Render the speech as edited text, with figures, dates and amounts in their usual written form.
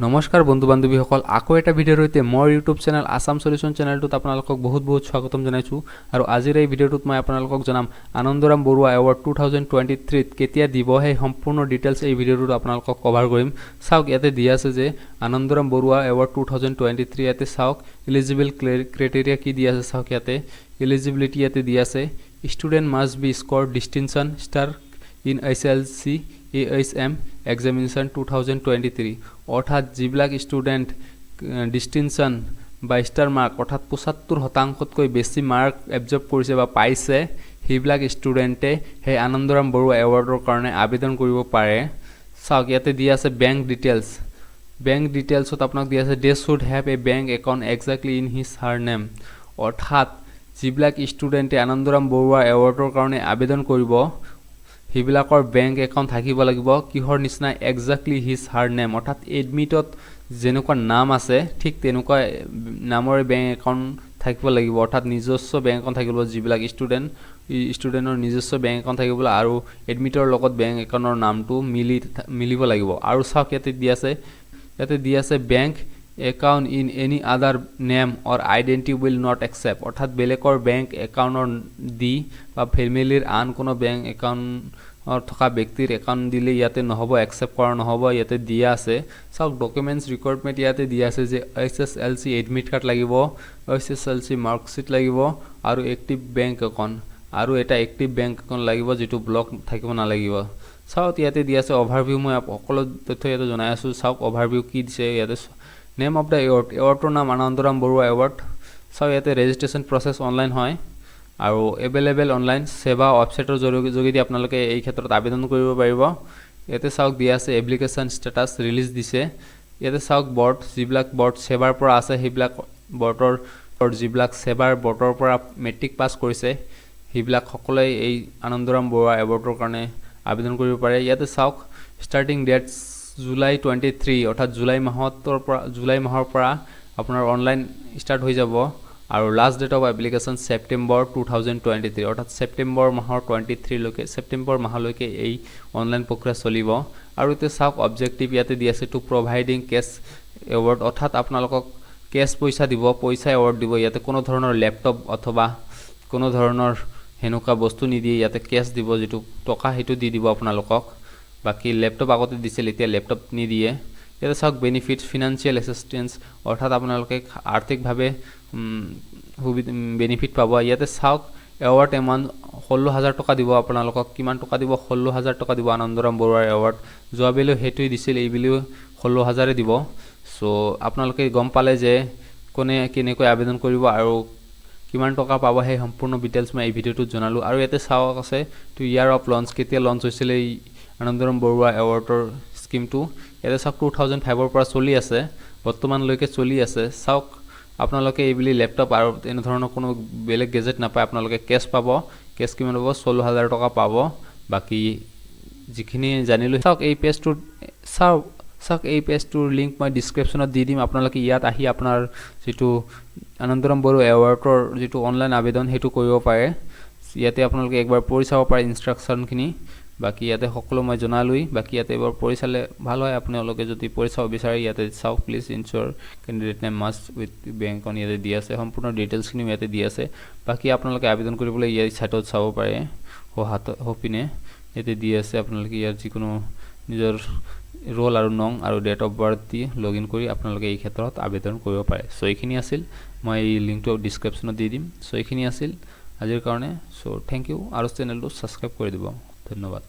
নমস্কাৰ বন্ধু বান্ধৱীসকল, আকৌ এটা ভিডিঅ'ৰ সৈতে মোৰ ইউটিউব চেনেল আছাম চলিউশ্যন চেনেলটোত আপোনালোকক বহুত বহুত স্বাগতম জনাইছোঁ। আৰু আজিৰ এই ভিডিঅ'টোত মই আপোনালোকক জনাম আনন্দৰাম বৰুৱা এৱাৰ্ড 2023ত কেতিয়া দিব, সেই সম্পূৰ্ণ ডিটেইলছ এই ভিডিঅ'টোত আপোনালোকক কভাৰ কৰিম। চাওক, ইয়াতে দিয়া আছে যে আনন্দৰাম বৰুৱা এৱাৰ্ড 2023। ইয়াতে চাওক, ইলিজিবল ক্ৰাইটেৰিয়া কি দিয়া আছে চাওক। ইয়াতে ইলিজিবিলিটি ইয়াতে দিয়া আছে, student must be score distinction star in HLC AHM examination 2023। অৰ্থাৎ যিবিলাক ষ্টুডেণ্ট ডিষ্টিংশ্যন বা ষ্টাৰ মাৰ্ক, অৰ্থাৎ 75 শতাংশতকৈ বেছি মাৰ্ক এবজৰ্ব কৰিছে বা পাইছে, সেইবিলাক ষ্টুডেণ্টে সেই আনন্দৰাম বৰুৱা এৱাৰ্ডৰ কাৰণে আবেদন কৰিব পাৰে। চাওক, ইয়াতে দিয়া আছে বেংক ডিটেইলছ। বেংক ডিটেইলছত আপোনাক দিয়া আছে, they should have a bank account exactly in his her name। অৰ্থাৎ যিবিলাক ষ্টুডেণ্টে আনন্দৰাম বৰুৱা এৱাৰ্ডৰ কাৰণে আবেদন কৰিব, সেইবিলাকৰ বেংক একাউণ্ট থাকিব লাগিব কিহৰ নিচিনা? একজেক্টলি his her name, অৰ্থাৎ এডমিটত যেনেকুৱা নাম আছে, ঠিক তেনেকুৱা নামৰে বেংক একাউণ্ট থাকিব লাগিব। অৰ্থাৎ নিজস্ব বেংক একাউণ্ট থাকিব, যিবিলাক ষ্টুডেণ্টৰ নিজস্ব বেংক একাউণ্ট থাকিব আৰু এডমিটৰ লগত বেংক একাউণ্টৰ নামটো মিলিব লাগিব। আৰু চাওক, ইয়াতে দিয়া আছে, bank account in any other name or identity will not accept। অৰ্থাৎ বেলেগৰ বেংক একাউণ্টৰ দি বা ফেমিলিৰ আন কোনো বেংক একাউণ্ট থকা ব্যক্তিৰ একাউণ্ট দিলে ইয়াতে নহ'ব, একচেপ্ট কৰা নহ'ব, ইয়াতে দিয়া আছে। চাওক, ডকুমেণ্টছ ৰিকুৱাৰমেণ্ট ইয়াতে দিয়া আছে যে HSLC admit card লাগিব, এইচএছএলচি মাৰ্কশ্বিট লাগিব আৰু এক্টিভ বেংক একাউণ্ট আৰু এটা এক্টিভ বেংক একাউণ্ট লাগিব, যিটো ব্লক থাকিব নালাগিব। চাওক, ইয়াতে দিয়া আছে অভাৰভিউ। মই সকলো তথ্য ইয়াতে জনাই আছোঁ। চাওক, অভাৰভিউ কি দিছে ইয়াতে। নেম অফ the award, এৱাৰ্ডটোৰ নাম আনন্দৰাম বৰুৱা এৱাৰ্ড। চাওক, ইয়াতে ৰেজিষ্ট্ৰেশ্যন প্ৰচেছ অনলাইন হয় আৰু এভেইলেবল অনলাইন ছেবা ৱেবছাইটৰ যোগেদি আপোনালোকে এই ক্ষেত্ৰত আবেদন কৰিব পাৰিব। ইয়াতে চাওক, দিয়া আছে এপ্লিকেশ্যন ষ্টেটাছ ৰিলিজ দিছে। ইয়াতে চাওক, বৰ্ড, যিবিলাক বৰ্ড ছেবাৰ পৰা আছে, সেইবিলাক বৰ্ডৰ, যিবিলাক ছেবাৰ বৰ্ডৰ পৰা মেট্ৰিক পাছ কৰিছে, সেইবিলাক সকলোৱে এই আনন্দৰাম বৰুৱা এৱাৰ্ডৰ কাৰণে আবেদন কৰিব পাৰে। ইয়াতে চাওক, ষ্টাৰ্টিং ডেট জুলাই 23, অৰ্থাৎ জুলাই মাহৰ পৰা আপোনাৰ অনলাইন ষ্টাৰ্ট হৈ যাব আৰু last date of application September 2023, অৰ্থাৎ ছেপ্টেম্বৰ মাহৰ 23লৈকে, ছেপ্টেম্বৰ মাহলৈকে এই অনলাইন প্ৰক্ৰিয়া চলিব। আৰু এতিয়া চাওক, অবজেক্টিভ ইয়াতে দি আছে, টু প্ৰভাইডিং কেছ এৱাৰ্ড, অৰ্থাৎ আপোনালোকক কেছ পইচা দিব, পইচা এৱাৰ্ড দিব। ইয়াতে কোনো ধৰণৰ লেপটপ অথবা কোনো ধৰণৰ সেনেকুৱা বস্তু নিদিয়ে। ইয়াতে কেছ দিব, যিটো টকা সেইটো দি দিব আপোনালোকক। বাকী লেপটপ আগতে দিছিল, এতিয়া লেপটপ নিদিয়ে। ইয়াতে চাওক, বেনিফিট, ফিনান্সিয়েল এছিষ্টেঞ্চ, অৰ্থাৎ আপোনালোকে আৰ্থিকভাৱে সুবিধা বেনিফিট পাব। ইয়াতে চাওক, এৱাৰ্ড এমাউণ্ট 16,000 টকা দিব আপোনালোকক। কিমান টকা দিব? 16,000 টকা দিব আনন্দৰাম বৰুৱাৰ এৱাৰ্ড। যোৱা বেলিও সেইটোৱেই দিছিল, এইবেলিও 16 হাজাৰে দিব। চ' আপোনালোকে গম পালে যে কোনে কেনেকৈ আবেদন কৰিব আৰু কিমান টকা পাব, সেই সম্পূৰ্ণ ডিটেইলছ মই এই ভিডিঅ'টোত জনালোঁ। আৰু ইয়াতে চাওক, আছে টু ইয়াৰ অফ লঞ্চ, কেতিয়া লঞ্চ হৈছিলে এই আনন্দৰাম বৰুৱা এৱাৰ্ডৰ স্কীমটো। ইয়াতে চাওক, 2005ৰ পৰা চলি আছে, বৰ্তমানলৈকে চলি আছে। চাওক, আপোনালোকে এইবুলি লেপটপ আৰু তেনেধৰণৰ কোনো বেলেগ গেজেট নাপায়, আপোনালোকে কেছ পাব। কেছ কিমান পাব? 16,000 টকা পাব। বাকী যিখিনি জানিলোঁ, চাওক, এই পেজটোত চাওক চাওক এই পেজটোৰ লিংক মই ডিছক্ৰিপশ্যনত দি দিম। আপোনালোকে ইয়াত আহি আপোনাৰ যিটো আনন্দৰাম বৰুৱা এৱাৰ্ডৰ যিটো অনলাইন আবেদন, সেইটো কৰিব পাৰে। ইয়াতে আপোনালোকে একবাৰ পঢ়ি চাব পাৰে ইনষ্ট্ৰাকশ্যনখিনি। বাকী ইয়াতে সকলো মই জনালোৱেই। বাকী ইয়াতে এবাৰ পঢ়ি চালে ভাল হয়, আপোনালোকে যদি পঢ়ি চাব বিচাৰে। ইয়াতে চাওক, please ensure candidate name match with bank on, ইয়াতে দি আছে, সম্পূৰ্ণ ডিটেইলছখিনিও ইয়াতে দি আছে। বাকী আপোনালোকে আবেদন কৰিবলৈ ইয়াৰ ছাইটত চাব পাৰে। সোঁ হাত সোঁপিনে ইয়াতে দি আছে। আপোনালোকে ইয়াৰ যিকোনো নিজৰ ৰোল আৰু নং আৰু date of birth the log in কৰি আপোনালোকে এই ক্ষেত্ৰত আবেদন কৰিব পাৰে। চ' এইখিনি আছিল। মই এই লিংকটো ডিছক্ৰিপশ্যনত দি দিম। চ' এইখিনি আছিল আজিৰ কাৰণে। চ' thank U আৰু চেনেলটো ছাবস্ক্ৰাইব কৰি দিব। ধন্যবাদ।